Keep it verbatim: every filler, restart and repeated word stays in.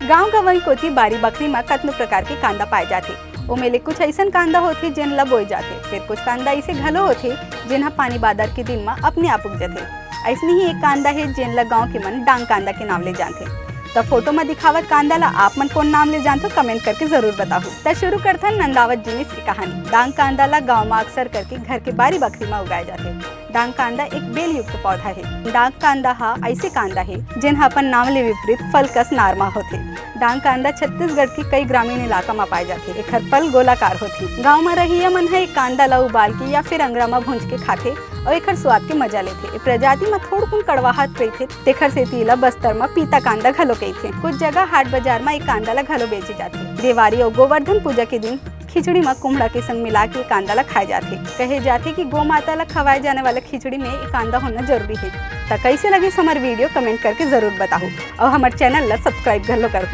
गांव गंवई कोती बारी बखरी म कतनो प्रकार के कांदा पाए जाथे। ओमे ले कुछ अइसन कांदा होथे, जेन ल बोए जाथे। फेर कुछ कांदा अइसे घलो होथे, जेन ह पानी बादर के दिन म अपने आप उग जथे। अइसने ही एक कांदा हे, जेन ल गांव के मन डांग कांदा के नाम ले जानथे। त फोटो म दिखावत कांदा ल आप मन कोन नाम ले जानथो, कमेंट करके जरूर बताहू। त शुरू करथन नंदावत जिनिस के कहानी। डांग कांदा ल गांव म अक्सर करके घर के बारी बखरी म उगाए जाथे। डांग कांदा एक बेल युक्त पौधा हे। डांग कांदा ह अइसे कांदा हे, जेन ह अपन नाम ले विपरीत फल कस नार म होथे। डांग कांदा छत्तीसगढ़ के कई ग्रामीण इलाका म पाए जाथे। एखर फल गोलाकार होथे। गांव म रहइया मन ह ए कांदा ल उबाल के या फिर अंगरा म भूंज के खाथे अउ एखर स्वाद के मजा लेथे। ए प्रजाति म थोड़कुन कड़वाहट रहिथे, तेखर सेती एला बस्तर म पीता कांदा घलो कहिथे। कुछ जगह हाट बाजार म ए कांदा ल घलो बेचे जाथे। देवारी अउ गोवर्धन पूजा के दिन खिचड़ी म कुम्हड़ा के संग मिला के कांदा ल खाए जाथे। कहे जाथे कि गौ माता ल खवाए जाने वाला खिचड़ी में ए कांदा होना जरूरी हे। त कइसे लगिस हमर वीडियो, कमेंट करके जरूर बताहू अउ हमर चैनल ल सब्सक्राइब घलो करहू।